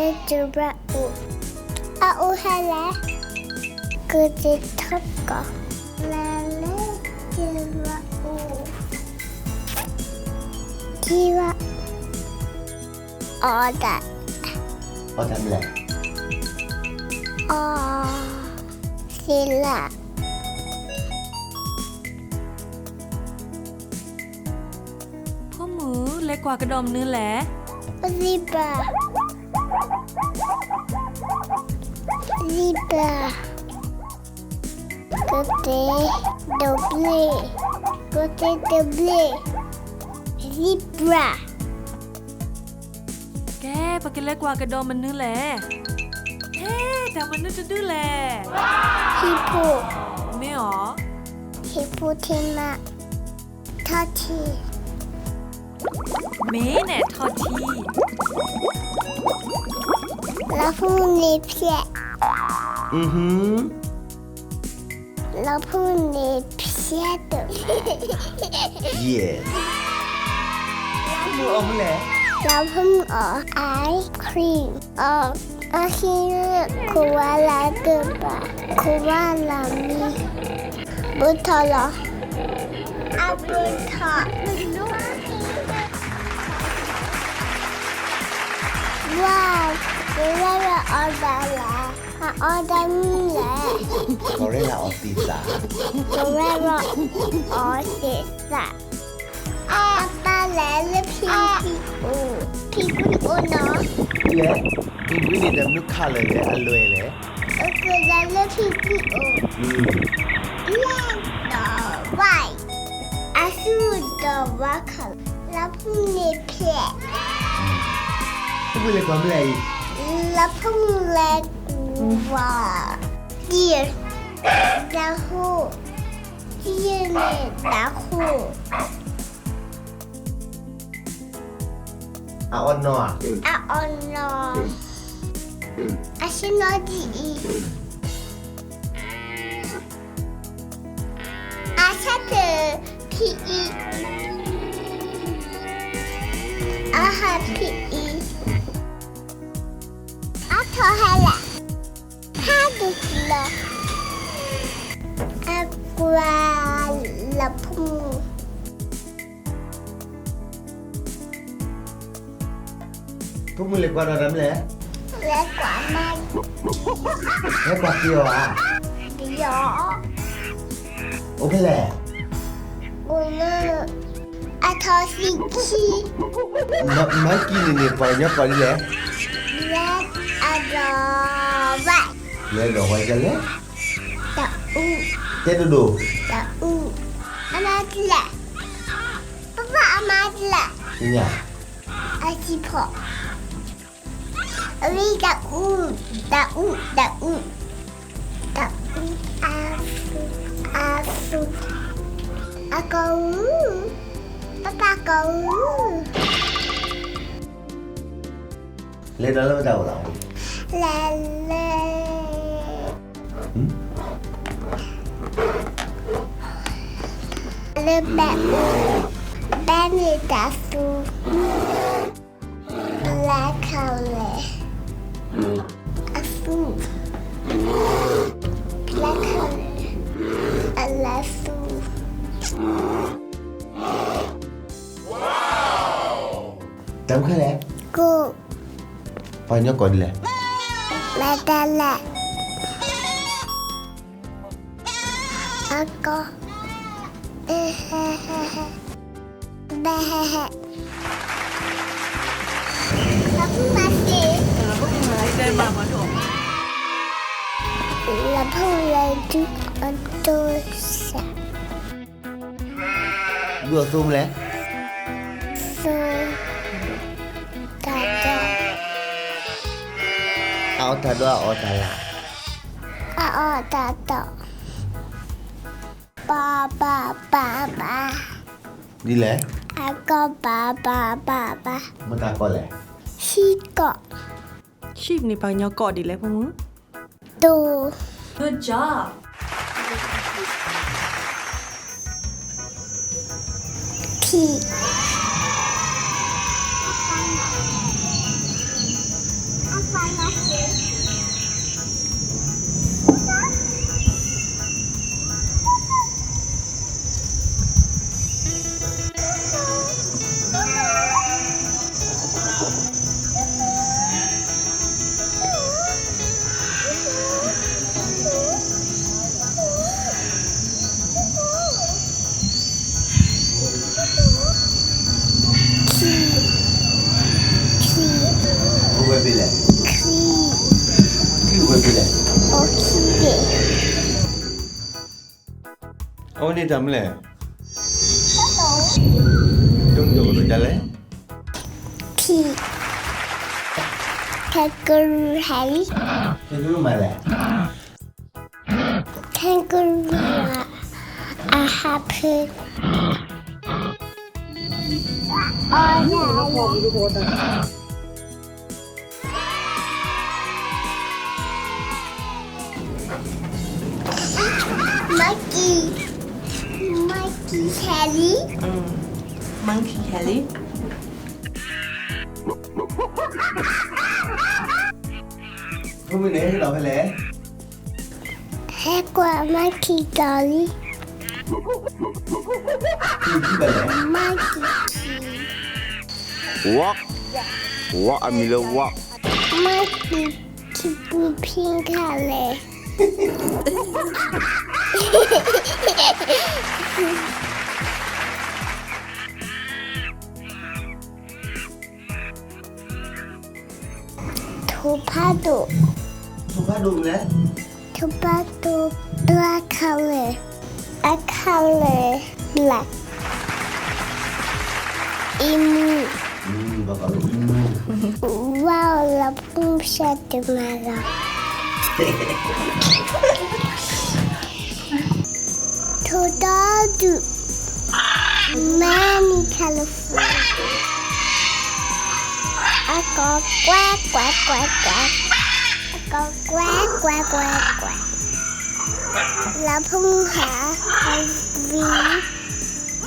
လၢတရၣ်အိၣ်, အအိၣ်ဟဲလဲၣ်, ကသ့ၣ်ထီၣ်ကီၢ်, လၢလၢတရၣ်အိၣ်, တရၣ်, အီၣ်တၢ်, အီၣ်တၢ်မနုၤလဲၣ်, အီၣ်စ့လး ဖိမုၣ် လဲၤကွၢ်ကဒီးမနုၤလဲၣ်, zebra, zebra, ကသ့ၣ်တဘျ့ၣ်, ကသ့ၣ်တဘျ့ၣ်, zebra. ကဲ ပကလဲၤကွၢ်ကဒီးမနုၤလဲၣ်, ဟဲ တၢ်မနုၤတဒုလဲၣ်, hippo, မ့ၢ်အီၤ, hippopotamus, ထီၣ်ထံ, မ့ၢ်န့ၣ်ထီၣ်ထံ, လီၤဖုၣ်န့ၢ်ဖျဲး, လီၤဖုၣ်န့ၢ်ဖျဲးတ, လီၤဖုၣ်အီၣ်မနုၤလဲၣ်, လီၤဖုၣ်အီၣ် ice cream, အီၣ် အဟံၣ် koala တဘၣ်, koala မံ ဘူးထီၣ်လီၤ, အဘူးထီၣ်, ဝါ, ကရၢၢ်အီၣ်တၢ်လဲၣ်, အအီၣ်တၢ်မနုၤလဲၣ်, ကရၢၢ်အီၣ်သ့ၣ်သၣ်, ကရၢၢ်အီၣ်သ့ၣ်သၣ်, အပၢ်လဲၤလၢဖံကွံအိၣ်, ဖံကွံအိၣ်နီၤ, လဲၤ, ဖံကွံန့ၣ် တမနုၤ color လဲၣ်, အလွဲၢ်လဲၣ်, အကလဲၤလၢဖံကွံအိၣ်, လဲၤဒီးဝါ, အဆူၣ်ဒီးဝါခီ, လီၤဖုၣ်န့ၢ်ဖျဲး, လီၤဖုၣ်လဲၤကွၢ်မနုၤလဲၣ်, လီၤဖုၣ်လဲၤကွၢ် deer, တၤဟိ, deer န့ၣ် တၤဟိ အအီၣ်နီၤ, အအီၣ်နီၤ, အဆ့ၣ်နီၤဒ်အံၤ, အဆၢထၢၣ်ဖံအံၤ, အဟးဖံအံၤ, အထီၣ်ဟဲလဲၣ်, ဟဲဒုးလီၤ, အကွၢ်လီၤဖုၣ် ဖိမုၣ်လဲၤကွၢ်ဒီးတၢ်မနုၤလဲၣ်, လဲၤကွၢ်မါ, လဲၤကွၢ်ပယီၤဧါ, ပယီၤ, အိၣ်ဖဲလဲၣ်, အိၣ်လၢ အထီၣ်သံခံ, မါကံန့ၣ်န့ၣ် ပှၤကညီကိးဒ်လဲၣ်, လဲၤအဒီးဝဲ, လဲၤဒီးဝဲကလဲၣ်, တအူ, တဲဒိၣ်ဒိၣ်, တအူ, အမါဒ်လဲၣ်, ပပၢ်အမါဒ်လဲၣ်, အစံၣ်ဖီၣ်, အဝဲတအူ, တအူ, တအူ, တအူ, အသူ, အသူ, အကီၢ်အူ, ပပၢ်ကီၢ်အူ, လဲၤဒီးလၢမတၤအိၣ်လီၤ, လဲၤလၢ လၢဘဲအူ, ဘဲန့ၣ်တၢ်သူ, black color, အသူ, black color, အလၢသူ တၢ်မနုၤလဲၣ်, ကိၣ်, ပှၤကညီကိးဒ်လဲၣ်, မတၤလဲၣ်, အကီၢ်, ဘဲ, လီၤဖုၣ်မၤစ့, လီၤဖုၣ်လဲၤဒုးအဒိစၢ် ဒုးအသိမနုၤလဲၣ်, သိ, တၢ်ဒီး, အအီၣ်တၢ်ဒီးအအီၣ်တၢ်လၢ်, အအီၣ်တၢ်ဒီး, ပၤပၤပၤပၤ, ဒ်လဲၣ်, အကီၢ်ပၤပၤပၤပၤ, မတၤကီၢ်လဲၣ်, ဟံၣ်ကီၢ်, sheep န့ၣ် ပှၤကညီကိးဒ်လဲၣ်ဖိမုၣ်, တိၤ, good job, pig, ခံ, ခံ, ခံ, ခံ, အီခံဘ့ၣ်, အဝဲန့ၣ်တၢ်မနုၤလဲၣ်, ဒိၣ်ဒိၣ်ဒိၣ်ဒ်လဲၣ်, ခံ, kangaroo ဟဲလံ, kangaroo မၤလဲၣ် kangaroo အဟးဖၢ, အီၣ်နၢ်လီၤ, monkey, monkey ဟဲလံ, monkey ဟဲလံ, မုၢ်န့ၣ်ဟဲလီၤဖဲလဲၣ်, ဟဲကွၢ် monkey တီၤလံ, monkey ခံ, walk, walk အမံၤလၢ walk, monkey ခံပူၤဖံခါလဲၣ် ထိၣ်ဖးဒိၣ်, ထိၣ်ဖးဒိၣ်လဲၣ်, ထိၣ်ဖးဒိၣ် black color, a color black, emu, ဝါအီၤ လီၤဖုံးဖျဲးတမၤလီၤ ထိၣ်ဒီဒူၣ် many colorful, အကိးကွဲကွဲကွဲကွဲ, အကိးကွဲကွဲကွဲကွဲ, လီၤဖုံးဟး ဝံၤ,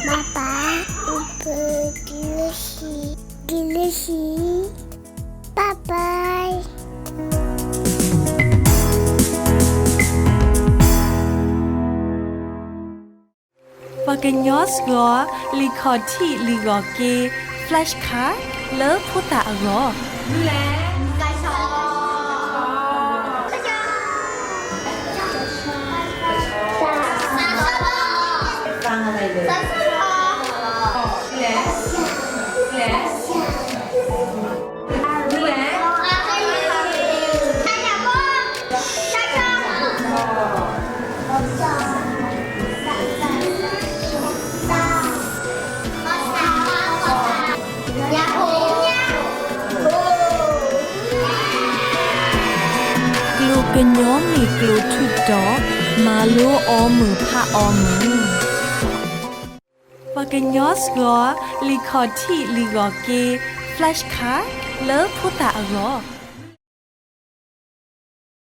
bye bye, ပက့ၤလၢဟံၣ်, က့ၤလၢဟံၣ်, bye bye. ပှၤကညီစှီၤ လံာ်ခီၣ်ထံးလံာ်ဂီၤက့ flashcard လၢဖိသၣ်အဂီၢ် ကျိာ်ကညီမ့ၢ်ကျိာ်ထူးတီၤ, မၤလိအီၤမုာ်ဖးအီၤမုာ်. ပှၤကညီစှီၤ လံာ်ခီၣ်ထံးလံာ်ဂီၤက့ flashcard လၢဖိသၣ်အဂီၢ်